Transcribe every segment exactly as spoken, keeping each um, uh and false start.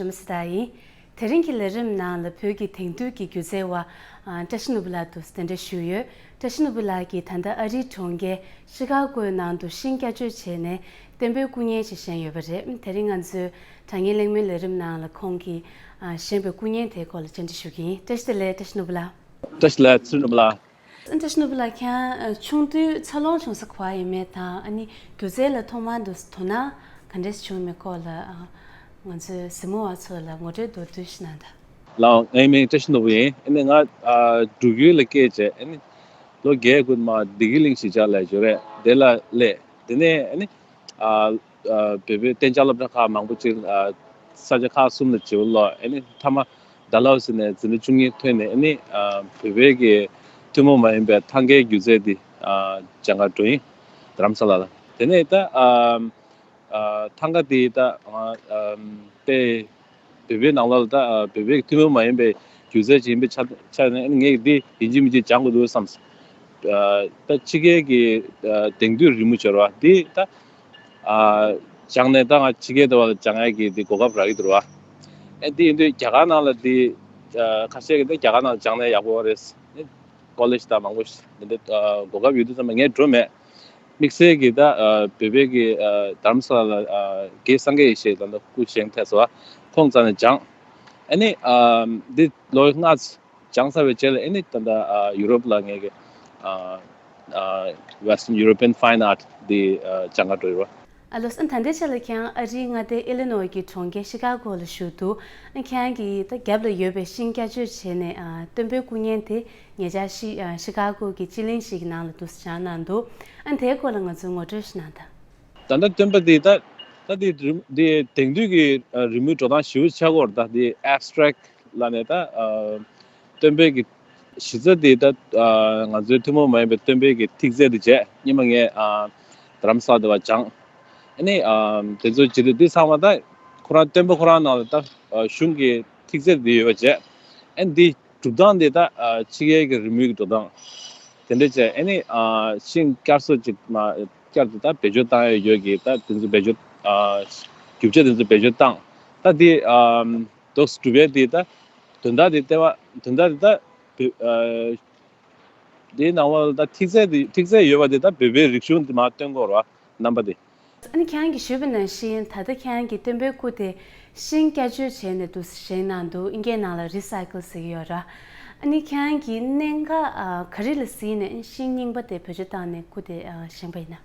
ཇོམ་སི་ཏཱ་ཡིན། དེ་རིང་གི་ལས་རིམ་ནང་ལ་བོད་ཀྱི་དེང་དུས་ཀྱི་སྒྱུ་རྩལ་བ་ཨ་བཀྲ་ཤིས་ནོར་བུ་ལགས་འདུག་གདན་འདྲེན་ཞུས་ཡོད། བཀྲ་ཤིས་ནོར་བུ་ལགས་ཀྱིས་ད་ལྟ་ཨ་རིའི་གྲོང་ཁྱེར་ཤི་ཀ་གོའི་ནང་དུ་ཤིང་བསྐྱར་བཅོས་བྱས་ནས་བསྟན་པའི་སྐུ་བརྙན་ཞིག་བཞེངས་ཡོད་པ་རེད། དེ་རིང་ང་ཚོའི་དྲ་བརྙན་གླེང་མོལ་ལས་རིམ་ནང་ལ་ཁོང་གིས་ཨ་བཞེངས་པའི་སྐུ་བརྙན་དེའི་སྐོར་ལ་བཅར་འདྲི་ཞུ་གི་ཡིན། བཀྲ་ཤིས་བདེ་ལེགས། བཀྲ་ཤིས་ནོར་བུ་ལགས། བཀྲ་ཤིས་བདེ་ལེགས་ཚུལ་ནོར་བུ་ལགས། བཀྲ་ཤིས་ནོར་བུ་ལགས། ཁྱེད་རང་ཆུང་དུས་འཚར་ལོངས་བྱུང་ས་ག་པར་ཡིན་མིན་དང་ཨ་ནི་སྒྱུ་རྩལ་ལ་ཐོག་མར་དུ་དོ་སྣང་ག་འདྲས་བྱུང་མིན་སྐོར་ལ་ང་ཚོའི་གཟིགས་མོ་བ་ཚོ་ལ་ངོ་སྤྲོད་མདོར་བསྡུས་ཤིག་གནང་དང་། ལགས། ངའི་མིང་བཀྲ་ཤིས་ནོར་བུ་ཡིན། ཨ་ནི་ང་ཨ་འབྲུག་ཡུལ་ལ་སྐྱེས་རྗེས་ཨ་ནི་ལོ་བརྒྱད་དགུ་མ་བདེ་སྐྱིད་གླིང་གཞིས་ཆགས་ལ་འབྱོར་རེད། དེ་ལ་སླེབས། དེ་ནས་ཨ་ནི་ཨ་ཨ་བོད་པའི་གཏན་འཇགས་སློབ་གྲྭ་ཁག་མང་པོ་ཅིག་ཨ་ས་ཆ་ཁག་གསུམ་ལ་བྱིའུ་ལོག་ཨ་ནི་མཐའ་མ་ཌལ་ཧོ་སི་ནས་འཛིན་གྲྭ་བཅུ་གཉིས་ཐོན་ནས་ཨ་ནི་ཨ་བོད་པའི་གི་ཐུན་མོང་མ་ཡིན་པའི་ཐང་གའི་སྒྱུ་རྩལ་འདི་ཨ་སྦྱང་གར་འགྲོ་ཡིན། རྡ་རམ་ས་ལ་ལ། དེ་ནས་ད་ཨ་ཨ་ཐང་ག་དེ་ད་ང་ཨ་དཔེ་བོད་པའི་ནང་ལོགས་ལ་ད་ཨ་བོད་པའི་ཐུན་མོང་མ་ཡིན་པའི་སྒྱུ་རྩལ་ཅིག་ཡིན་པའི་ཆ་ཆ་ནས་ངས་འདི་ཡིན་གཅིག་མིན་གཅིག་སྦྱང་དགོས་འདུག་བསམས། ཨ་ད་ཕྱི་རྒྱལ་གྱི་ཨ་དེང་དུས་རི་མོ་སྦྱོར་བ་འདི་ད་ཨ་སྦྱངས་ནས་ད་ང་ཕྱི་རྒྱལ་དུ་བ་ལ་སྦྱང་ཡ་གི་འདི་གོ་སྐབས་རག་གི་འདུག་བ། ཨ་འདི་ཡིན་དུས་རྒྱ་གར་ནང་ལ་འདི་ཨ་ཁ་ཤས་ཀྱིས་ད་རྒྱ་གར་ནང་ལ་སྦྱངས་ན་ཡག་པོ་རེད། ཀོ་ལེཇ་དང་མང་པོ་ཞིག་འདི་འདྲ་ཨ་གོ་སྐབས་ཡོད་དུས་ཙམ་པ་ངས་འགྲོ་མེད། དམིགས་བསལ་གྱི་ད་ཨ་བོད་པའི་གི་ཨ་རྡ་རམ་ས་ལ་ལ་ཨ་རྒན་སངས་རྒྱས་ཡེ་ཤེས་ད་ལྟ་སྐུ་བཞེངས་ཐེབས་སོ། ཁོང་རྩ་ནས་སྦྱངས། ཨ་ནི་ཨ་འདི་ལོ་ལྔ་སྦྱངས་ཚར་བའི་རྗེས་ལ་ཨ་ནི་ད་ལྟ་ཨ་ཡུ་རོབ་ལ་ངས་གི་ཨ་ཨ་Western European Fine Art འདི་ཨ་སྦྱང་གར་འགྲོ་ཡོད་པ། ཨ་ལོ་སོ། ད་ལྟའི་ཆ་ལ་ཁྱེད་རང་ཨ་རིའི་མངའ་སྡེ་ཨི་ལི་ནོའི་གི་གྲོང་ཁྱེར་ཤི་ཀ་གོ་ལ་བཞུགས་འདུག་ཨ་ཁྱེད་རང་གིས་ད་རྒྱབ་ལ་ཡོད་པའི་ཤིང་བསྐྱར་བཅོས་བྱས་ནས་ཨ་སྟོན་པའི་སྐུ་བརྙན་དེ་ཉེ་ཆར་ཤི་ཨ་ཤི་ཀ་གོ་གི་སྤྱི་གླིང་ཞིག་གི་ནང་ལ་འདུག་སེ་བཞེངས་གནང་འདུག་ཨ་དེའི་སྐོར་ལ་ང་ཚོས་ངོ་སྤྲོད་ཞིག་གནང་དང་། ད་ལྟ་སྟོན་པ་འདི་ད་ད་འདི་རི་འདི་དེང་དུས་ཀྱི་ཨ་རི་མོའི་འགྲོ་སྟངས་ཞེ་པོ་ཆགས་ཀྱི་ཡོད་རེད། ད་འདི་ཨེབ་སི་ཊེག་ལབ་ནས་ད་ཨ་སྟོན་པའི་གི་གཞི་རྩ་འདི་ད་ཨ་ང་ཚོའི་ཐུན་མོང་མ་ཡིན་པའི་སྟོན་པའི་གི་ཐིག་ཚད་འདི་བྱས། སྔོན་མ་ངས་ཨ་རྡ་རམ་ས་ལ་འདི་བ་སྦྱངས། ཨ་ནི་ཨ་དེ་ཚོ་བྱེད་དུས་འདི་ཚང་མ་ད་ཁོ་རང་སྟོན་པ་ཁོ་རང་ནང་ལ་ད་ཨ་གཞུང་གི་ཐིག་ཚད་འདི་ཡོད་པ་བྱས། ཨ་ནི་འདི་གྲུབ་སྟངས་དེ་ད་ཨ་ཕྱི་རྒྱལ་གྱི་རི་མོའི་གི་གྲུབ་སྟངས་དེ་འདྲ་བྱས། ཨ་ནི་ཨ་ཤིང་བསྐྱར་གསོ་ཅིག་མ་བསྐྱར་དུ་ད་བེད་སྤྱོད་བཏང་ཡ་ཡོད་ཀྱི་ད་དེ་ཚོ་བེད་སྤྱོད་ཨ་རྒྱུ་ཆ་དེ་ཚོ་བེད་སྤྱོད་བཏང་། ད་དེ་ཨ་དོགས་གྲུབ་པའི་དེ་ད་དོན་དག་དེ་ལྟེ་བ་དོན་དག་དེ་ད་བོད་ཨ་དེའི་ནང་ལ་ད་ཐིག་ཚད་དེ་ཐིག་ཚད་ཡོད་པ་དེ་ད་བོད་པའི་རིག་གཞུང་དེ་མར་སྟོན་དགོས་རེད་བ། རྣམ་པ་དེ། ཨ་ནི་ཁྱེད་རང་གིས་ཞུས་པ་ནང་བཞིན་ད་ལྟ་ཁྱེད་རང་གིས་སྟོན་པའི་སྐུ་དེ་ཤིང་བསྐྱར་བཅོས་བྱས་ནས་འདུག་སེ་བཞེངས་གནང་འདུག་ཨིན་སྐད་ནང་ལ་རི་སའི་ཀལ་ཟེར་གྱི་ཡོད་ར། ཨ་ནི་ཁྱེད་རང་གིས་གནད་འགག་ཨ་ག་རེ་ལ་གཟིགས་ནས་ཤིང་རྙིང་པ་དེ་བེད་སྤྱོད་བཏང་ནས་སྐུ་དེ་ཨ་བཞེངས་པ་ཡིན་ན།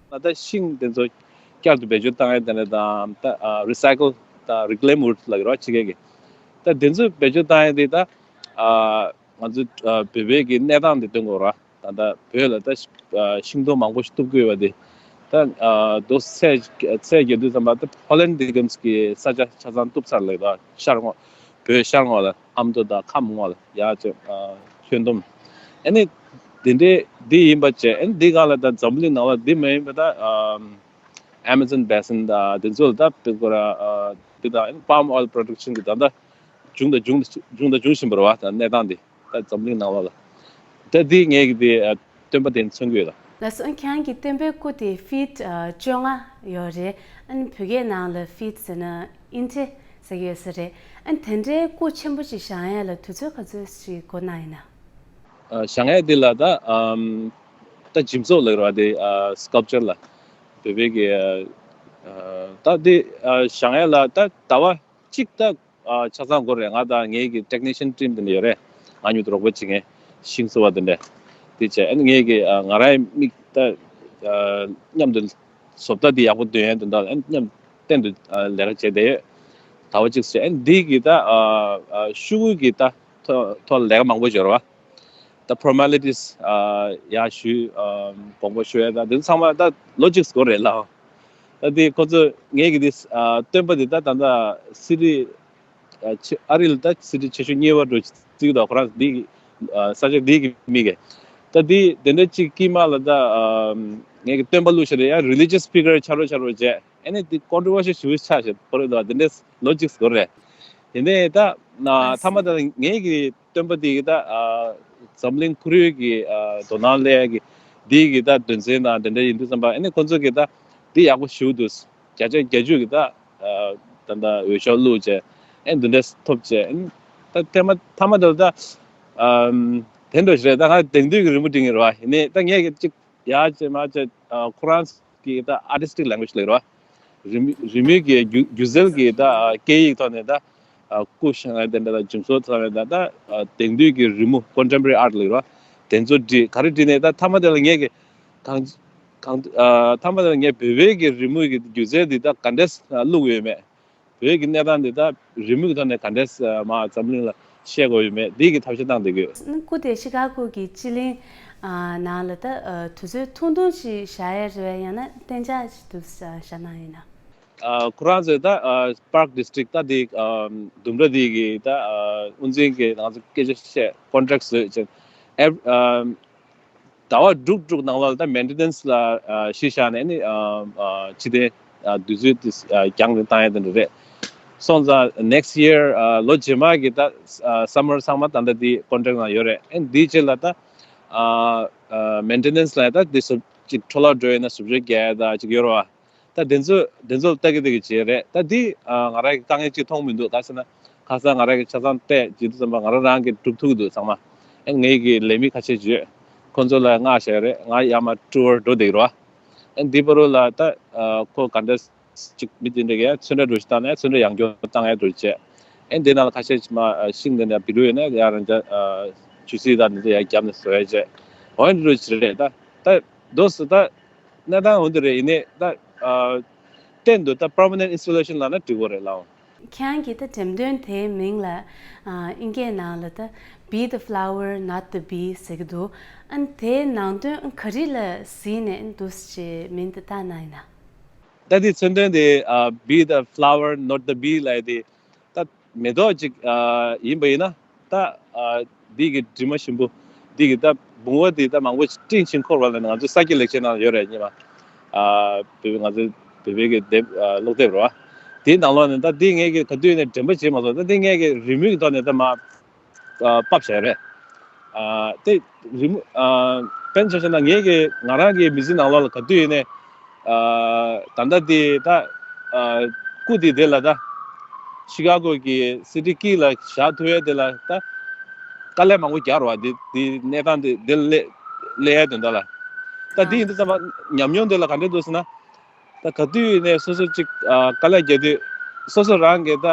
ད་ལྟ་ཤིང་དེ་ཚོ་བསྐྱར་དུ་བེད་སྤྱོད་བཏང་ཡས་དེ་འདྲ་དང་ད་ཨ་རི་སའི་ཀལ་དང་རི་ཀི་ལེམ་ཝུཌ་ལབ་ཀྱི་རེད་བ་ཕྱི་རྒྱལ་གྱིས། ད་དེ་ཚོ་བེད་སྤྱོད་བཏང་ཡས་དེ་ད་ཨ་ང་ཚོ་ཨ་བོད་པའི་གི་གནས་སྟངས་དེ་སྟོན་དགོས་ར། ད་ལྟ་བོད་ལ་ད་ཤ་ཨ་ཤིང་སྡོང་མང་པོ་ཞིག་གཏུབ་ཀྱི་ཡོད་པ་དེ། ད་ཨ་རྡོ་ཚད་ཚད་བརྒལ་དུས་ཙམ་པ་ད་ཧོ་ལན་སྡེ་ཁམས་ཀྱི་ས་ཆ་ཆ་ཚང་གཏུབ་ཚར་ལེ། ད་ཤར་ངོས་བོད་ཤར་ངོས་ལ་ཨ་མདོ་དང་ཁམས་ངོས་ལ་ཡ་ཅེ་ཨ་ཁྱོན་བསྡོམས། ཨ་ནི་དེ་འདྲའི་འདི་ཡིན་པ་བྱས། ཨ་ནི་འདི་གང་ལ་ད་འཛམ་བུ་གླིང་ནང་ལ་འདི་མ་ཡིན་པ་ད་ཨ་ཨེ་མ་ཛོན་བྷེ་སིན་དང་དེ་ཚོ་ལ་ད་དཔེ་ཁོ་ར་ཨ་འདི་དང་ཨ་ནི་པཱམ་ཨོའིལ་པྲོ་ཌག་ཤན་གྱི་ད་ལྟ་བྱུང་དང་འབྱུང་དང་འབྱུང་དང་འབྱུང་བཞིན་པ་རེད་བ། ད་གནས་སྟངས་འདི། ད་འཛམ་གླིང་ནང་ལོགས་ལ། ད་འདི་ངས་ཀྱི་དེ་ཨ་སྟོན་པ་དེ་མཚོན་གྱི་ཡོད་ལ། ལགས་སོ། ཁྱེད་རང་གི་སྟོན་པའི་སྐུ་དེ་ཕིཊ་ཨ་བཅོ་ལྔ་ཡོད་རེད། ཨ་ནི་བོད་སྐད་ནང་ལ་ཕིཊ་ཟེར་ན་ཨིན་ཆི་ཟེར་གྱི་ཡོད་ས་རེད། ཨ་ནི་དེ་འདྲའི་སྐུ་ཆེན་པོ་ཅིག་བཞེངས་ཡ་ལ་དུས་ཚོད་ག་ཚོད་ཅིག་འགོར་གནང་ཡིན་ན། ཨ་བཞེངས་ཡ་དེ་ལ་ད་ཨམ་ད་འཇིམ་བཟོ་ལབ་རེད་བ། དེ་ཨ་སི་ཀལ་པ་ཅར་ལ་བོད་པའི་གི་ཨ་ད་དེ་ཨ་བཞེངས་ཡ་ལ་ད་ཟླ་བ་གཅིག་ད་ཨ་ཆ་ཚང་འགོར་རེད། ང་དང་ངའི་གི་ཊེག་ནི་ཤན་ཊིམ་དེ་འདྲ་ཡོད་རེད། ང་མཉམ་དུ་རོགས་པ་བྱེད་མཁན་ཤིང་བཟོ་བ་དེ་འདྲ། དེ་བྱས་ཨ་ནི་ངའི་གི་ཨ་ང་རང་མིག་ད་ཨ་མཉམ་དུ་བཟོ་ལྟ་དེ་ཡག་པོ་འདོན་ཡས་དོན་དག་ཨ་ནི་མཉམ་གཏན་དུ་ཨ་ལས་ཀ་བྱས་བསྡད་ཡོད། ཟླ་བ་གཅིག་བྱས་ཨ་ནི་འདི་གི་ད་ཨ་ཨ་ཤོག་གུ་གི་ད་ཐོག་ཐོག་ལས་ཀ་མང་པོ་ཡོད་རེད་བ། ད་ཕོར་མ་ལི་ཊིས་ཨ་ཡར་ཞུས། ཨ་དགོངས་པ་ཞུ་ཡས་ད་དེ་ཚང་མ་ད་ལོ་གཅིག་འགོར་རེད་ལགས། ད་དེ་ཁོ་ཚོ་ངའི་གི་དེ་ཨ་སྟོན་པ་དེ་ད་ད་ད་སི་ཊི་ཨ་ཆེ་ཨ་རི་ལ་ད་སི་ཊི་ཆེ་ཤོས་གཉིས་པ་འདྲ་བརྩི་གི་འདུག་ཁོ་རང་འདི་གི་ཨ་ས་ཆ་འདི་གི་མི་གི། ད་དེ་དེ་འདྲ་གཅིག་དཀྱིལ་མ་ལ་ད་ཨ་ངའི་གི་སྟོན་པ་བླུགས་ཤག་རེད། ཡང་རི་ལི་ཇི་ཡས་སི་པི་ཀར་ཆགས་རོགས་ཆགས་རོགས་བྱས། ཨ་ནི་དེ་ཀོན་ཊྲོ་བར་ཤལ་ཞེ་པོ་ཆགས་ཤག་ཁོ་རེད་འདུག་དེ་འདྲ་ལོ་གཅིག་འགོར་རེད། དེ་ནས་ད་ཨ་མཐའ་མ་ད་ངའི་གི་སྟོན་པ་དེ་གི་ད་ཨ་འཛམ་གླིང་ཁོར་ཡུག་གི་ཨ་དོ་སྣང་སླེབས་ཡ་གི་དེ་གི་ད་དོན་ཚན་དང་དེ་འདྲ་ཡིན་དུས་ཙམ་པ་ཨ་ནི་ཁོ་ཚོ་གི་ད་དེ་ཡག་པོ་ཞེ་པོ་འདུག་བརྒྱ་ཆ་བརྒྱད་ཅུ་གི་ད་ཨ་ད་ད་འོས་ཤོག་བླུགས་བྱས། ཨེ་འདི་འདྲས་ཐོབ་བྱས། ཨེ་ད་ཐེངས་མ་མཐའ་མ་དེ་ལ་ད་ཨམ་དེ་འདྲ་ཞིག་རེད། ད་ང་དེང་དུས་ཀྱི་རི་མོ་འབྲི་ངེས་རེད་བ། ཡིན་ནའི་ད་ངས་ཀྱི་གཅིག་ཡ་བྱས་མ་བྱས་ཁོ་རང་གི་ད་artistic language ལབ་རེད་བ། རི་མོ་རི་མོའི་གི་སྒྱུ་སྒྱུ་རྩལ་གྱི་ད་སྐད་ཡིག་ཐོག་ནས་ད་སྐུ་བཞེངས་ཡ་དེ་འདྲ་ད་འཇིམ་བཟོ་ཚང་བའི་ད་ད་དེང་དུས་ཀྱི་རི་མོ་contemporary art ལབ་རེད་བ། དེ་ཚོ་བྲིས་ག་རེ་བྲིས་ནས་ད་མཐའ་མ་དེ་ལ་ངས་ཀྱི་གང་གང་མཐའ་མ་དེ་ལ་ངས་བོད་པའི་གི་རི་མོའི་གི་སྒྱུ་རྩལ་འདི་ད་ག་འདྲས་བླུགས་ཡོད་མེད། བོད་ཀྱི་གནས་སྟངས་འདི་ད་རི་མོ་གི་ཐོག་ནས་ག་འདྲས་མ་འཛམ་གླིང་ལ་བཤད་དགོས་ཡོད་མེད་འདི་གི་ཐབས་ཤེས་བཏང་བསྡད་ཀྱི་ཡོད། སྐུ་དེ་ཤི་ཀ་གོ་གི་སྤྱི་གླིང་ནང་ལ་ད་དུས་ཚོད་ཐུང་ཐུང་ཞིག་བཞག་ཡ་རེད་པས། ཡང་ན་གཏན་འཇགས་ཤིག་ཏུ་བཞག་གནང་ཡིན་ན། ཁོ་རང་ཚོས་ད་Park District ད་འདི་ལྡུམ་ར་འདི་གི་ད་དབུ་འཛིན་གྱི་ང་ཚོ་སྐད་ཆ་བཤད་contract བཟོས་ཅིང་ཟླ་བ་དྲུག་དྲུག་ནང་ལོགས་ལ་ད་maintenance ལ་གཞི་བཞག་ནས་ནི་ཕྱི་རྟེན་དུས་ཚོད་དེ་རྒྱང་རིང་བཏང་ཡ་དེ་འདྲ་རེད། སོང་ཙང་next year ལོ་རྗེས་མ་གི་ད་summer ཚང་མ་ད་ལྟ་དེ་contract ནང་ཡོད་རེད། ཨེ་འདིའི་རྗེས་ལ་ད་maintenance ལ་ད་དེ་སུབ་ཅིག་འཕྲོ་བརླག་འགྲོ་ཡོད་ན་སུབ་བརྗོད་རྒྱག་ཡ་ད་ཅིག་ཡོད་རེད་བ། ད་དེ་ཚོ་དེ་ཚོ་ལ་ལྟ་གི་ལྟ་གི་བྱས་རེད། ད་འདི་ང་རང་གི་དཀའ་ངལ་ཅིག་མཐོང་མི་འདུག་ག་ཟེར་ན་ཁ་སང་ང་རང་གི་ཆ་ཚང་པས་ཇི་ལྟར་བསམ་པ་ང་རང་རང་གི་སྒྲུབ་ཐུབ་ཀྱི་འདུག་ཚང་མ། ཨེ་ངའི་གི་ལས་མི་ཁ་ཤས་ཅིག་ཡོད། ཁོང་ཚོ་ལ་མངགས་བཞག་རེད། ང་ཡར་མར་ཊུར་འགྲོ་བསྡད་ཀྱི་རེད་བ། ཨེ་འདི་བར་དུ་ལ་ད་ཁོ་ག་འདྲ་ཅིག་མི་དེ་འདྲ་གི་ཚོན་ཁྲ་འདྲ་ཞིག་བཏང་ནས་ཚོན་ཁྲ་ཡང་བསྐྱར་བཏང་ཡ་འདྲ་བྱས། ཨེ་འདི་ནང་ལ་ཁ་ཤས་ཅིག་མ་ཤིང་འདི་འདྲ་བི་རུ་ཡོད་ན་ཡ་རང་ཅག་ཆུ་སྲིད་དང་འདི་ཚོ་ཡར་བརྒྱབ་ནས་བཟོ་ཡ་བྱས། འོ་འདི་འདྲ་ཅིག་རེད། ད་ད་དོ་སི་ད་གནས་སྟངས་འོ་འདི་རེད། ཡིན་ནའི་ད་གཏན་དུ་ད་permanent installation ལབ་ན་འགྲིག་གི་རེད་ལགས། ཁྱེད་རང་གི་ད་འགྲེམས་སྟོན་དེའི་མིང་ལ་ཨིན་སྐད་ནང་ལ་ད་Be the flower, not the bee ཟེར་གྱི་འདུག་ཨ་ནི་དེའི་ནང་དོན་ག་རེ་ལ་གཟིགས་ནས་འདུག་སེ་མིང་དེ་བཏགས་གནང་ཡིན་ན། ད་དེ་མཚོན་དོན་དེ་Be the flower, not the bee ལབ་ཡ་དེ་ད་མེ་ཏོག་ཅིག་ཡིན་པ་ཡིན་ན། ད་འདི་གི་དྲི་མ་ཞིམ་པོ་འདི་གི་ད་བུང་བ་འདི་ད་མང་པོ་སྤྲིན་བཞིན་འཁོར་བ་ལ་ང་ཚོ་ས་སྐྱ་ལེགས་བཤད་ནང་ཡོད་རེད། སྙེ་མ་བོད་པའི་ང་ཚོའི་བོད་པའི་གི་དེབ་ཀློག་དེབ་རེད་བ། དེའི་ནང་ལོགས་ནས་ད་འདི་ངས་གི་ག་དུས་ནས་དྲན་པ་བྱེད་མ་སོང་། ད་འདི་ངས་གི་རི་མོའི་གི་ཐོག་ནས་ད་མ་ཕབ་བཞག་རེད། དེ་རི་མོ་དཔེར་ན་ཆ་བཞག་ན་ངས་གི་ང་རང་གི་མི་ཚེ་ནང་ལོགས་ལ་ག་དུས་ཡིན་ནས་ད་ལྟ་དེ་ད་སྐུ་དེ་དེ་ལ་ད་ཤི་ཀ་གོ་གི་སི་ཊི་ཀི་ལ་བཞག་ཐུབ་ཡས་དེ་ལ་ད་དཀའ་ལས་མང་པོ་རྒྱག་རོགས་དེ་དེ་གནས་སྟངས་དེ་དེ་ལ་སླེབས་ཡས་དོན་དག་ལ། ད་དེ་ཡིན་དུས་ཙམ་པ་ཉམས་མྱོང་དེ་ལ་ག་འདྲས་འདུག་ཟེར་ན། ད་ག་དུས་ནས་སོ་སོ་གཅིག་དཀའ་ལས་རྒྱག་དུས་སོ་སོ་རང་གིས་ད་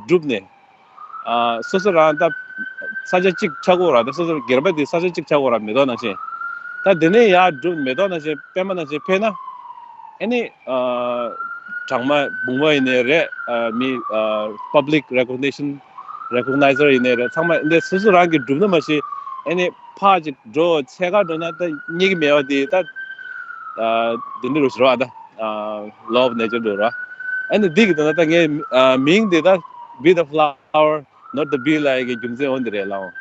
སྒྲུབ་ནས་སོ་སོ་རང་ད་ས་ཆ་གཅིག་ཆགས་ཀྱི་ཡོད་ར། ད་སོ་སོ་སྒེར་པ་དེ་ས་ཆ་གཅིག་ཆགས་ཀྱི་ཡོད་ར། མེ་ཏོག་ནང་བཞིན། ད་དེ་ནས་ཡར་སྒྲུབ་མེ་ཏོག་ནང་བཞིན་པད་མ་ནང་བཞིན་ཕེབས་ན་ཨེ་ནི་གྲངས་མ་བུང་བ་ཡིན་ནའི་རེད། མི་public recognition recognizer ཡིན་ནའི་རེད། ཚང་མ་འདི་སོ་སོ་རང་གིས་སྒྲུབ་ན་མ་གཞི་ཨེ་ནི་ཕར་ཅིག་འགྲོ་ཚད་ག་འགྲོ་ན་ད་རྙེད་ཀྱི་མེད་པ་དེ་ད་དེ་འདྲ་རུ་ཞུ་རོགས་ད། Law of nature འགྲོ་རོགས། ཨ་ནི་འདི་གི་ད་ད་ངའི་མིང་དེ་ད་Be the flower, not the bee ལབ་ཡ་གི་རྒྱུ་མཚན་འོ་འདི་རེད་ལགས།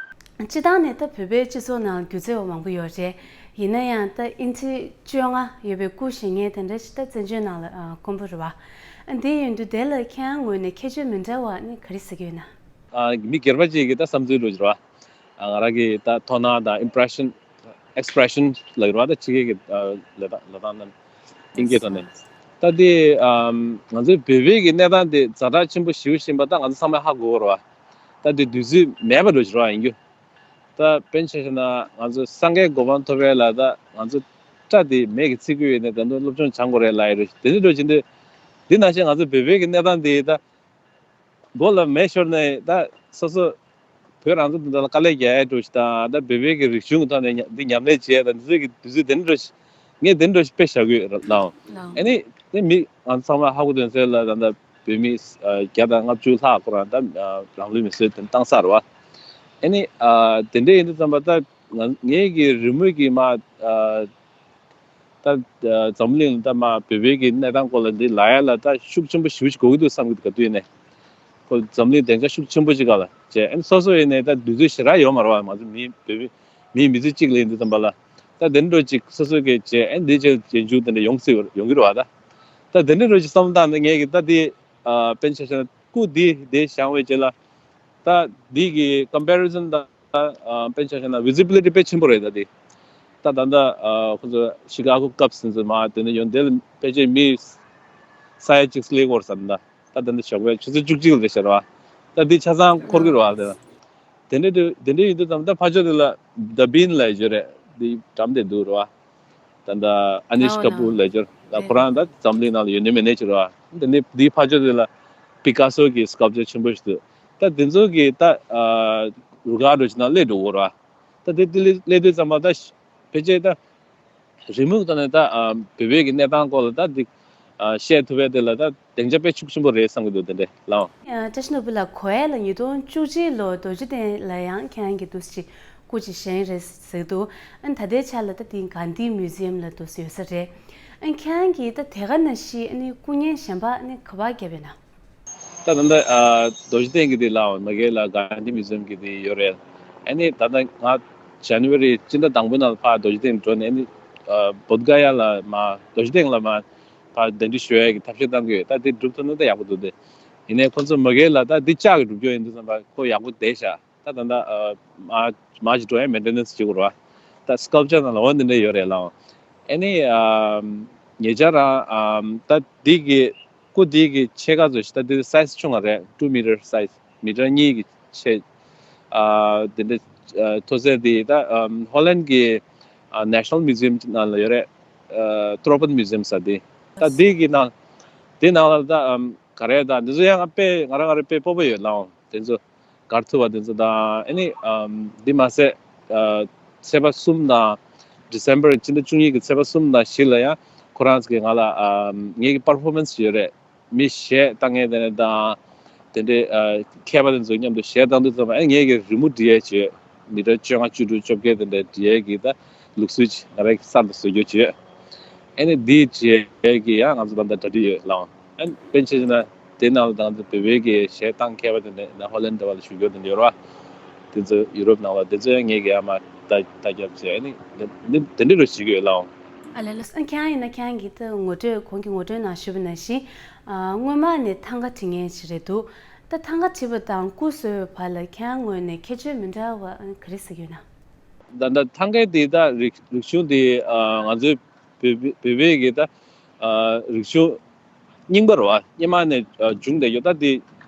སྤྱིར་བཏང་ནས་ད་བོད་པའི་སྤྱི་ཚོགས་ནང་སྒྱུ་རྩལ་བ་མང་པོ་ཡོད་རེད། ཡིན་ན་ཡང་ད་ཨིན་ཆི་བཅོ་ལྔ་ཡོད་པའི་སྐུ་བཞེངས་མཁན་དེ་འདྲ་ཞིག་ད་བཙན་བྱོལ་ནང་ལ་དཀོན་པོ་རེད་བ། འདི་ཡིན་དུས་དེ་ལ་ཁྱེད་རང་ངོས་ནས་ཁྱད་ཆོས་མི་འདྲ་བ་ནི་ག་རེ་གཟིགས་ཀྱི་ཡོད་ན། མི་སྒེར་པ་ཅིག་གི་ད་བསམ་ཚུལ་འདྲ་ཞིག་རེད་བ། ང་རང་གི་ད་མཐོང་སྣང་དང་impression, expression ལབ་ཀྱི་རེད་བ། ད་ཕྱི་རྒྱལ་གྱི་ལབ་སྟངས་ལབ་སྟངས་ནང་ཨིན་སྐད་ཐོག་ནས། ད་དེ་ང་ཚོའི་བོད་པའི་གི་གནས་སྟངས་དེ་ཛ་དྲག་ཆེན་པོ་ཞེ་པོ་ཞིག་ཡིན་པ་ད་ང་ཚོ་ཚང་མས་ཧ་གོ་གི་རེད་བ། ད་དེ་དུས་ཚོད་མེད་པ་འདྲ་ཞིག་རེད་བ། ཡིན་རྒྱུ་ད་དཔེར་ན་ཆ་བཞག་ན་ང་ཚོ་སངས་རྒྱས་གོ་འཕང་ཐོབ་ཡས་ལ་ད་ང་ཚོ་སྐྲ་དེ་མེ་གིས་ཚིག་གི་ཡོད་ནས་ད་དུང་སློབ་སྦྱོང་སྦྱང་དགོས་རེད་ལབ་ཡ་རེད། དེ་འདྲ་འདྲ་ཞིག་འདུག་དེ་ནང་བཞིན་ང་ཚོ་བོད་པའི་གི་གནས་སྟངས་དེ་ད་མགོ་ལ་མེ་ཤོར་ནས་ད་སོ་སོ་བོད་རང་བཙན་དོན་དག་ལ་དཀའ་ལས་རྒྱག་ཡ་འདྲ་ཞིག་དང་ད་བོད་པའི་གི་རིག་གཞུང་གི་ཐོག་ནས་ཉ་འདི་ཉམས་ལེན་བྱེད་ཡ་དང་འདི་ཚོའི་གི་དུས་ཚོད་དེ་འདྲ་འདྲ་ཞིག་ངས་དེ་འདྲ་འདྲ་ཞིག་དཔེ་བཞག་གི་ཡོད་རེད་ལགས། ཨ་ནི་དེ་མི་ང་ཚང་མ་ཧ་གོ་དོན་ཚོད་ལ་ད་ད་བོད་མི་བརྒྱ་དང་ལྔ་བཅུ་ལྷག་ཁོ་རང་ད་རང་ལུས་མེར་སྲེག་དེ་བཏང་ས་རེད་བ། ཨ་ནི་དེ་འདྲ་ཡིན་དུས་ཙམ་པ་ད་ང་ངའི་གི་རི་མོའི་གི་མ་ད་འཛམ་གླིང་ད་མ་བོད་པའི་གི་གནས་སྟངས་སྐོར་ལ་འདི་ལབ་ཡ་ལ་ད་ཤུགས་ཆེན་པོ་ཞེ་པོ་ཞིག་དགོས་ཀྱི་འདུག་བསམ་གྱི་འདུག་ག་དུས་ནས་ཁོ་འཛམ་གླིང་བདེ་འཇགས་ཤུགས་ཆེན་པོ་ཅིག་ག་ལ་བྱས། ཨ་ནི་སོ་སོ་ཡིན་ནས་ད་དུས་ཚོད་ཞེ་དྲག་ཡོད་མ་རེད་བ། ང་ཚོ་མི་བོད་པའི་མིའི་མི་ཚེ་གཅིག་ལ་ཡིན་དུས་ཙམ་པ་ལ་ད་དེ་འདྲ་ཅིག་སོ་སོ་གི་བྱས། ཨ་ནི་འདི་བྱས་རྗེས་འཇུག་དེ་འདྲ་ཡོང་སྲིད་ཡོང་གི་རེད་བ། ད་ད་དེ་འདྲ་ཅིག་བསམ་བློ་བཏང་ནས་ངས་གི་ད་དེ་དཔེར་ན་ཆ་བཞག་ན་སྐུ་འདི་དེ་བཞེངས་པའི་རྗེས་ལ་ད་འདི་གི་comparison དང་དཔེར་ན་ཆ་བཞག་ན་visibility དཔེ་ཆེན་པོ་རེད། ད་དེ་ད་ད་ཁོ་ཚོ་ཤི་ཀ་གོ་ཀབ་སི་ཟེར་མ་དེ་འདྲ་ཡོང་དེ་ལ་ཕལ་ཆེར་མི་ས་ཡ་གཅིག་སླེབས་ཡོད་རེད་བསམ། ད་ད་དེ་འདྲ་ཞོགས་པའི་ཆུ་ཚོད་བཅུ་གཅིག་ལ་རེད་ཤག་རེད་བ། ད་འདི་ཆ་ཚང་འཁོར་གི་རེད་བ། དེ་ལ་དེ་འདྲ་དེ་དེ་འདྲ་ཡིན་དུས་ཙམ་ད་ཕར་ཕྱོགས་དེ་ལ་The Bean ལབ་ཡོད་རེད། འདི་འགྲམ་དེ་འདུག་རེད་བ། ད་ད་ཨ་ནིཤ་ཨོ་ཀ་པུར་ལབ་ཡོད་རེད། ལ་ཁོ་རང་ད་འཛམ་གླིང་ནང་ལ་ཡོད་ནི་མེད་ནི་ཅིག་རེད་བ། དེ་ནི་འདི་ཕར་ཕྱོགས་དེ་ལ་པི་ཀ་སོ་གི་སྐལ་ཅར་ཆེན་པོ་ཞིག་འདུག་ད་དེ་ཚོ་གི་ད་རུ་ཁག་འདྲ་ཞིག་ནང་སླེབས་འགྲོ་གི་རེད་བ། ད་དེ་དེ་སླེབས་དུས་ཙམ་པ་ད་ཕལ་ཆེར་ད། རི་མོའི་ཐོག་ནས་ད་ཨ་བོད་པའི་གི་གནས་སྟངས་སྐོར་ལ་ད་འདི་ཨ་བཤད་ཐུབ་པའི་དེ་ལ་ད་སྡིངས་ཆ་དཔེ་ཤུགས་ཆེན་པོ་རེད་བསམ་གྱི་འདུག་དེ་འདྲས་ལའོ། ཨ་བཀྲ་ཤིས་ནོར་བུ་ལགས། གོ་ཡ་ལ་ཉིས་སྟོང་བཅུ་གཅིག་ལོ་རྡོ་རྗེ་གདན་ལ་ཡང་ཁྱེད་རང་གི་འདུག་ཅིག་སྐུ་ཅིག་བཞེངས་རེད་ཟེར་འདུག་ཨ་ད་ལྟའི་ཆ་ལ་ད་དེ་གྷན་དྷི་མིའུ་ཛི་ཡམ་ལ་འདུག་ཡོད་ས་རེད། ཨ་ཁྱེད་རང་གིས་ད་དེ་ག་ནང་བཞིན་ཨ་ནི་སྐུ་བརྙན་གཞན་པ་ཨ་ནི་ག་པར་བརྒྱབ་ཡོད་ན། ད་ད་ལྟ་ཨ་རྡོ་རྗེ་གདན་གྱི་དེ་ལའོ། མ་གི་ལ་གྷན་དྷི་མིའུ་ཛི་ཡམ་གྱི་དེ་ཡོད་རེད། ཨ་ནི་ད་ལྟ་ང་ཇ་ནི་ཝ་རི་སྤྱི་ཟླ་དང་པོའི་ནང་ལ་ཕར་རྡོ་རྗེ་གདན་འགྲོ་ནས་ཨ་ནི་ཨ་བོད་ག་ཡ་ལ་མ་རྡོ་རྗེ་གདན་ལ་མ་ཕར་གདན་འདྲེན་ཞུ་ཡ་གི་ཐབས་ཤེས་བཏང་གི་ཡོད། ད་དེ་འགྲུབ་ཐུབ་ན་ད་ཡག་པོ་འདུག་དེ་ཡིན་ནའི་ཁོང་ཚོ་མ་གི་ལ་ད་འདི་ལྕགས་ཀྱི་གྲུབ་ཀྱོག་ཡིན་དུས་ཙམ་པ་ཁོ་ཡག་པོ་བསྡད་ཤག་ད་ད་ལྟ་ཨ་མ་མ་ཅིག་འགྲོ་ཡ་མེན་ཊེ་ནན་སི་བྱེད་དགོས་རེད་བ། ད་སྐལ་ཅར་ནང་ལ་འོ་འདི་འདྲ་ཡོད་རེད་ལའོ། ཨ་ནི་ཨ་ཉེ་ཆར་རང་ཨ་ད་འདི་གི་སྐུ་དེ་གི་ཕྱེད་ཀ་ཙམ་ཞིག་ད་དེ་སའི་ཛི་ཆུང་བ་རེད། ཊུ་མི་ཊར་སའི་ཛི། མི་ཊར་གཉིས་ཀྱི་ཕྱེད། ཨ་དེ་འདྲ་ཨ་མཐོ་ཚད་དེ་ད་ཨམ་ཧོ་ལན་གྱི་ཨ་ནེ་ཤ་ནལ་མིའུ་ཛི་ཡམ་ནང་ལ་ཡོད་རེད། ཨ་ཏྲོ་པན་མིའུ་ཛི་ཡམ་ཟེར་དེ། ད་དེ་གི་ནང་དེ་ནང་ལ་ད་ཨམ་ག་རེ་ད་འདི་ཚོ་ཡང་ང་དཔེ་ང་རང་ང་རང་དཔེ་སྤོབས་པ་ཡོད་ལའོ། དེ་ཚོ་གར་ཐུབ་པ་དེ་ཚོ་དང་། ཨ་ནི་ཨམ་འདི་མ་ཟད་ཨ་ཚེས་པ་གསུམ་དང་། ཌི་སེམ་པར་སྤྱི་ཟླ་བཅུ་གཉིས་ཀྱི་ཚེས་པ་གསུམ་དང་བཞི་ལ་ཡང་ཁོ་རང་ཚོ་གིས་ང་ལ་ཨམ་ངེད་ཀྱི་པར་ཕོར་མན་སི་ཡོད་རེད། མི་གཞས་བཏང་མཁན་དེ་འདྲ་དང་། དེ་འདྲའི་ཨ་མཁས་པ་དེ་ཚོ་མཉམ་དུ་གཞས་བཏང་དུས་ཙམ་པ་ཨ་ངེད་ཀྱིས་རི་མོ་འབྲི་ཡས་བྱོས། མི་ཊར་བཅོ་ལྔ་བཅུ་དྲུག་བཅོ་བརྒྱད་དེ་འདྲའི་འབྲི་ཡས་ཀྱི་ད་ལུགས་སྲོལ་ཅིག་ང་རང་གིས་གསར་དུ་བཟོ་རྒྱུ་བྱོས། ཨ་ནི་འདི་བྱེད་ཡས་ཀྱི་ཡང་ང་ཚོ་ད་ལྟ་གྲ་སྒྲིག་ཡོད་ལའོ། ཨ་ནི་དཔེར་ན་ཆ་བཞག་ན་དེ་ནང་ལ་ད་ང་ཚོ་བོད་པའི་གི་གཞས་བཏང་མཁས་པ་དེ་འདྲ་ད་ཧོ་ལན་འདྲ་བ་ལ་བཞུགས་ཡོད་དེ་འདྲ་ཡོད་རེད་བ། དེ་ཚོ་ཡུ་རོབ་ནང་ལ་དེ་ཚོ་ཡང་ངེད་ཀྱིས་ཨ་མ་ལྟ་ལྟ་རྒྱབ་བྱས། ཨ་ནི་འདི་འདི་འདི་འདྲ་བྱེད་ཀྱི་ཡོད་ལའོ། ཨ་ལས་ལགས་སོ། ཨ་ཁྱེད་རང་ཡིན་ན་ཁྱེད་རང་གི་ད་ངོ་སྤྲོད་གོང་གི་ངོ་སྤྲོད་ནང་ཞུས་པ་ནང་བཞིན་ཨ་སྔོན་མ་ནས་ཐང་ག་འབྲི་མཁན་ཞིག་རེད་འདུག་ད་ཐང་ག་བྲིས་པ་དང་སྐུ་བཟོ་བའི་བར་ལ་ཁྱེད་རང་ངོས་ནས་ཁྱད་ཆོས་མི་འདྲ་བ་ག་རེ་གཟིགས་ཡོད་ན། ད་ད་ཐང་གའི་དེ་ད་རིག་རིག་གཞུང་དེ་ཨ་ང་ཚོའི་བོད་བོད་བོད་པའི་གི་ད་ཨ་རིག་གཞུང་རྙིང་པ་རེད་བ། སྔོན་མ་ནས་ཨ་བྱུང་བསྡད་ཡོད། ད་དེ་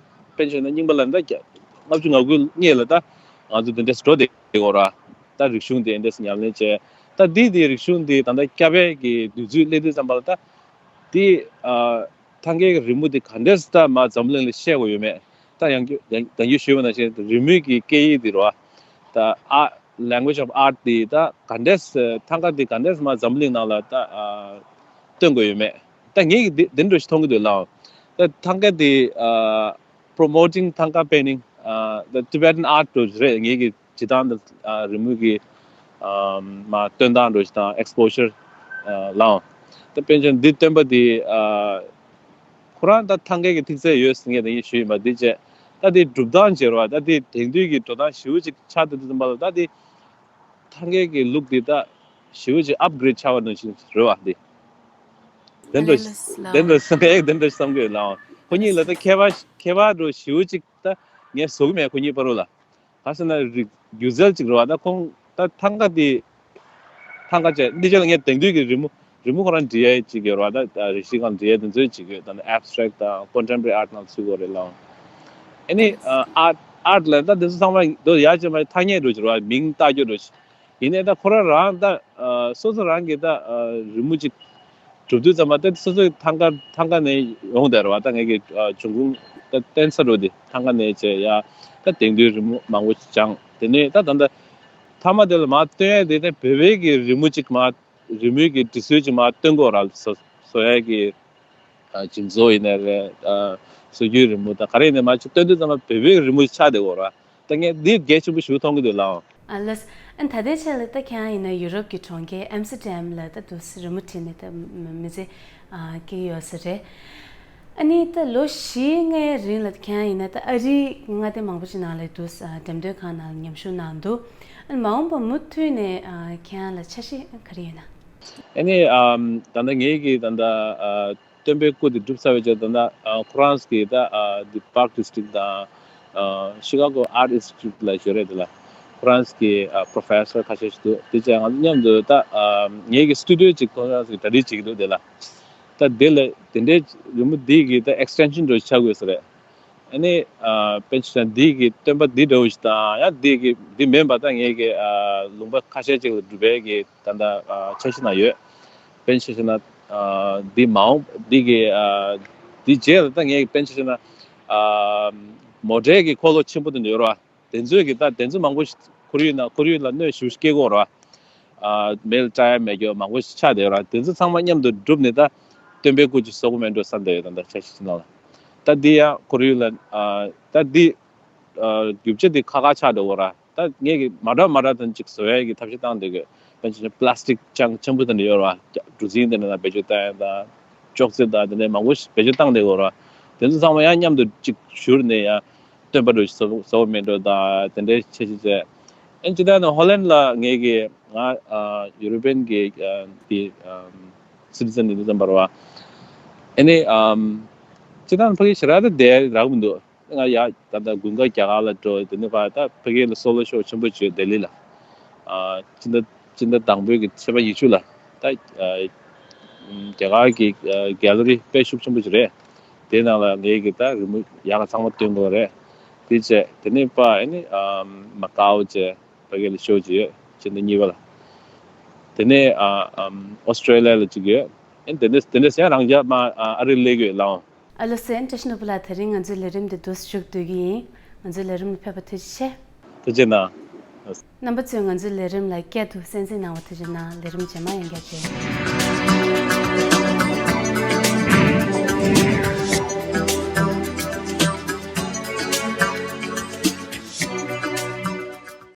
དཔེར་ན་ཆ་བཞག་ན་རྙིང་པ་ལ་ད་ལྔ་བཅུ་ང་དགུ་སྔོན་ལ་ད་ང་ཚོ་དེ་འདྲས་འགྲོ་བསྡད་ཡོད་རེད་བ། ད་རིག་གཞུང་དེ་འདྲས་ཉམས་ལེན་བྱས། ད་དེ་དེ་རིག་གཞུང་དེ་ད་ལྟ་བསྐྱར་སྤེལ་གི་དུས་ཚོད་སླེབས་དུས་ཙམ་པ་ལ་ད་དེ་ཨ་ཐང་གའི་རི་མོ་དེ་ག་འདྲས་ད་མར་འཛམ་གླིང་ལ་བཤད་དགོས་ཡོད་མེད། ད་ཡང་བསྐྱར་ཡང་ཡང་བསྐྱར་ཞུས་པ་ནང་བཞིན་རི་མོའི་གི་སྐད་ཡིག་དེ་རེད་བ། ད་ཨ་language of art དེ་ད་ག་འདྲས་ཐང་ག་དེ་ག་འདྲས་མར་འཛམ་གླིང་ནང་ལ་ད་ཨ་སྟོན་དགོས་ཡོད་མེད། ད་ངས་ཀྱི་འདི་འདི་འདྲ་ཞིག་མཐོང་གི་འདུག་ལགས། ད་ཐང་ག་དེ་ཨ་promoting Thangka painting ཨ་the Tibetan art དུ་རེད། ངས་ཀྱི་བྱེད་སྟངས་དང་ཨ་རི་མོ་གི་ཨ་མ་སྟོན་སྟངས་འདྲ་ཞིག་དང་exposure ཨ་ལའང་། ད་དཔེར་ན་འདི་སྟོན་པ་འདི་ཨ་ཁོ་རང་ད་ཐང་གའི་གི་ཐིག་ཚད་ཡོད་ཟེར་མཁན་དེ་ངས་ཞུས་ཡིན་པ། འདི་བྱས་ད་འདི་སྒྲུབ་སྟངས་བྱས་རོགས། ད་འདི་དེང་དུས་ཀྱི་འགྲོ་སྟངས་ཞེ་པོ་ཅིག་ཆགས་བསྡད་དུས་ཙམ་པ་ལ་ད་འདི་ཐང་གའི་གི་ལུགས་འདི་ད་ཞེ་པོ་ཅིག་upgrade ཆགས་པ་ནང་བཞིན་རེད་བ། འདི་དེ་འདྲ་ཨ་ལས་ལགས། དེ་འདྲ་བསམ་གི་དེ་འདྲ་བསམ་གི་ཡོད་ལའང་། ཁོ་གཉིས་ལ་ད་ཁྱད་པར་ཁྱད་པར་འདྲ་ཞེ་པོ་ཅིག་ད་ངས་བཟོ་གི་མེད། ཁོ་གཉིས་བར་ལ་ག་ཟེར་ན་རིག་སྒྱུ་རྩལ་ཅིག་རེད་བ། ད་ཁོང་ད་ཐང་ག་དེ་ཐང་ག་བྱས་འདི་ཅག་ལ་ངས་དེང་དུས་ཀྱི་རི་མོ་རི་མོ་ཁོ་རང་འབྲི་ཡས་ཅིག་ཡོད་རེད་བ། ད་རི་ཤི་གང་འབྲི་ཡས་དེ་ཚོའི་ཅིག་ཡོད། ད་ནི་abstract དང་contemporary art ནང་ཚུད་དགོས་རེད་ལའང་། ཨ་ནི་ཨ་art art ལ་ད་དེ་ཚོ་ཚང་མ་དོ་ཡག་ཅིག་མ་ཐ་སྙད་འདྲ་ཅིག་རེད་བ། མིང་བཏགས་རྒྱུ་འདྲ་ཅིག་ཡིན་ནའི་ད་ཁོ་རང་རང་ད་སོ་སོ་རང་གི་ད་རི་མོ་ཅིག་གྲུབ་དུས་ཙམ་པ་ད་སོ་སོའི་ཐང་ག་ཐང་ག་ནས་ཡོང་བསྡད་རེད་བ། ད་ངེད་ཀྱི་ཨ་འབྱུང་ཁུངས་ད་བསྟན་ས་འདྲ་དེ་ཐང་ག་ནས་བྱས་ཡ། ད་དེང་དུས་རི་མོ་མང་པོ་སྦྱངས། དེ་ནས་ད་ད་ལྟ་མཐའ་མ་དེ་ལ་མར་སྟོན་ཡ་དེ་ད་བོད་པའི་གི་རི་མོ་ཅིག་མར་རི་མོའི་གི་འབྲི་སྲོལ་ཅིག་མར་སྟོན་དགོས་ར་བཟོ་བཟོ་ཡ་གི་ཨ་སྦྱིན་སོགས་ཡིན་ནའི་རེད། ཨ་སྲོལ་རྒྱུན་རི་མོ་དང་ག་རེ་ཡིན་ནའི་མར་ཅིག་སྟོན་དུས་ཙམ་པ་བོད་པའི་གི་རི་མོ་ཅིག་ཆགས་བསྡད་དགོས་ར། ད་ངས་འདི་གལ་ཆེན་པོ་ཞིག་མཐོང་གི་འདུག་ལགས། ཨ་ལགས། ཨ་ད་ལྟའི་ཆར་ལ་ད་ཁྱེད་རང་ཡིན་ན་ཡུ་རོབ་ཀྱི་གྲོང་ཁྱེར་ཨེམ་སི་ཏྲ་ཌམ་ལ་ད་དུ་རི་མོ་བྲིས་ནས་ད་མི་ཚེ་ཨ་སྐྱེལ་ཡོད་ས་རེད། ཨ་ནི་ད་ལོ་བཞིའི་སྔའི་རིང་ལ་ཁྱེད་རང་ཡིན་ན་ད་ཨ་རིའི་མངའ་སྡེ་མང་པོ་ཅིག་ནང་ལ་དུ་འགྲེམས་སྟོན་ཁང་ནང་ལ་མཉམ་ཞུགས་གནང་འདུག་ཨ་མ་འོངས་པ་མུ་མཐུད་ནས་ཨ་ཁྱེད་རང་ལ་འཆར་གཞི་ག་རེ་ཡོད་ན། ཨ་ནི་ཨམ་ད་ལྟ་ངེད་ཀྱི་ད་ལྟ་ཨ་སྟོན་པའི་སྐུ་དེ་གྲུབ་ཚར་བའི་རྗེས་ད་ལྟ་ཨ་ཁོ་རང་གི་ད་ཨ་དེ་Park District དང་ཨ་Chicago Art Institute ལ་ཞུ་རེད། དེ་ལ་ཁོ་རང་གི་ཨ་professor ཁ་ཤས་ཤིག་འདུག་དེ་བྱས་ང་ཚོ་མཉམ་དུ་ད་ཨ་ངེད་ཀྱི་studio ཅིག་ཁོ་རང་གིས་གྲ་སྒྲིག་བྱེད་ཀྱི་འདུག་དེ་ལ་ད་དེ་ལ་དེ་འདྲའི་རི་མོ་འདི་གི་ད་extension འདྲ་ཆགས་དགོས་ས་རེད། ཨ་ནི་ཨ་དཔེ་ཆ་འདི་གི་སྟོན་པ་འདི་འདྲ་བོ་ཞིག་དང་ཡང་འདི་གི་འདི་མིན་པ་ད་ངེད་ཀྱི་ཨ་ལུང་པ་ཁ་ཤས་ཅིག་ལ་སྒྲུབ་པའི་གི་ད་ལྟ་ཨ་འཆར་གཞི་ནང་ཡོད། དཔེ་ཆ་ཞིག་ན་ཨ་འདི་མ་འོངས་འདི་གི་ཨ་འདི་རྗེས་ལ་ད་ངེད་ཀྱི་དཔེ་ཆ་ཞིག་ན་ཨ་མོ་ཊའི་གི་འཁོར་ལོ་ཆེན་པོ་དེ་འདྲ་ཡོད་རེད་བ། དེ་ཚོའི་གི་ད་དེ་ཚོ་མང་པོ་ཞིག་ཁོར་ཡུག་ན་ཁོར་ཡུག་ལ་གནོད་ཞེ་པོ་ཞིག་སྐྱེལ་གྱི་ཡོད་རེད་བ། ཨ་མེ་ལ་སྐྲག་ཡ་མེད་རྒྱུ་མང་པོ་ཞིག་ཆགས་བསྡད་ཡོད་རེད། དེ་ཚོ་ཚང་མ་མཉམ་དུ་བསྒྲུབས་ནས་ད་སྟོན་པའི་སྐུ་ཅིག་བཟོ་དགོས་མེད་འགྲོ་བསམ་བསྡད་ཡོད། ད་ལྟ་འཆར་གཞི་ནང་ལ་ད་འདི་ཡང་ཁོར་ཡུག་ལ་ཨ་ད་འདི་ཨ་རྒྱུ་ཆ་འདི་ཁག་ཁག་ཆགས་འགྲོ་གི་རེད། ད་ངས་གི་མ་འདྲ་མ་འདྲ་དང་ཅིག་བཟོ་ཡ་གི་ཐབས་ཤེས་བཏང་བསྡད་ཡོད། དཔེར་ན་པ་ལ་སི་ཊིག་ལྕང་ཆེན་པོ་དེ་འདྲ་ཡོད་རེད་བ། གྲུ་གཟིངས་དེ་འདྲ་ནང་བེད་སྤྱོད་བཏང་ཡ་དང་ཅོག་ཙེ་དང་དེ་འདྲ་མང་པོ་ཞིག་བེད་སྤྱོད་བཏང་བསྡད་ཡོད་རེད་བ། དེ་ཚོ་ཚང་མ་ཡང་མཉམ་དུ་ཅིག་བཞུར་ནས་ཡང་སྟོན་པ་འདྲ་བོ་ཞིག་བཟོ་བཟོ་བ་མེད་འགྲོ་ད་དེ་འདྲའི་འཆར་གཞི་བྱས། ཨེ་སྤྱིར་བཏང་ནི་ཧོ་ལན་ལ་ངེད་ཀྱི་ང་ཨ་ཡུ་རོ་པན་གྱི་ཨ་དེ་ཨམ་སི་ཊི་ཛན་ཡིན་དུས་ཙམ་པ་རེད་བ། ཨེ་ནི་ཨམ་སྤྱིར་བཏང་ཕ་གི་ཞེ་དྲག་ད་བསྡད་རག་མི་འདུག་ང་ཡ་ད་ལྟ་དགུན་ཁ་རྒྱ་གར་ལ་འགྲོ། དེ་ནས་ཕར་ད་ཕ་གི་ལ་སོ་ལོ་ཤོ་ཆེན་པོ་བྱོས་ལྡི་ལི་ལ། ཨ་སྤྱི་ཟླ་སྤྱི་ཟླ་དང་པོའི་གི་ཚེས་པ་ཉི་ཤུ་ལ་ད་ཨ་རྒྱ་གར་གི་ཨ་གེ་ལ་རི་དཔེ་ཤུགས་ཆེན་པོ་ཞིག་རེད། དེའི་ནང་ལ་ངེད་ཀྱི་ད་རི་མོ་ཡག་ག་ཚང་མ་སྟོན་དགོས་རེད། དེ་བྱས་དེ་ནས་ཕར་ཨེ་ནི་ཨམ་མ་ཀའོ་བྱས། ཕ་གི་ལ་ཤོ་ཅིག་ཡོད། སྤྱི་ཟླ་གཉིས་པ་ལ། དེ་ནས་ཨ་ཨམ་ཨོ་སི་ཀྲེ་ལི་ཡ་ལ་ཅིག་ཡོད། ཨེ་དེ་འདྲ་དེ་འདྲ་ཟེར་རང་རྒྱལ་མ་ཨ་ཨ་རི་སླེབས་ཡོད་ལགས། ཨ་ལོ་སེན་བཀྲ་ཤིས་ནོར་བུ་ལགས། དེ་རིང་ང་ཚོའི་ལས་རིམ་འདི་འདུག་སེ་མཇུག་བསྡུ་གི་ཡིན། ང་ཚོའི་ལས་རིམ་ལ་ཕེབས་པར་ཐུགས་རྗེ་ཆེ། ཐུགས་རྗེ་གནང་། རྣམ་པ་ཚོས་ང་ཚོའི་ལས་རིམ་ལ་བསྐྱར་དུ་གསན་གཟིགས་གནང་བར་ཐུགས་རྗེ་གནང་། ལས་རིམ་རྗེས་མ་ཡང་བསྐྱར་མཇལ།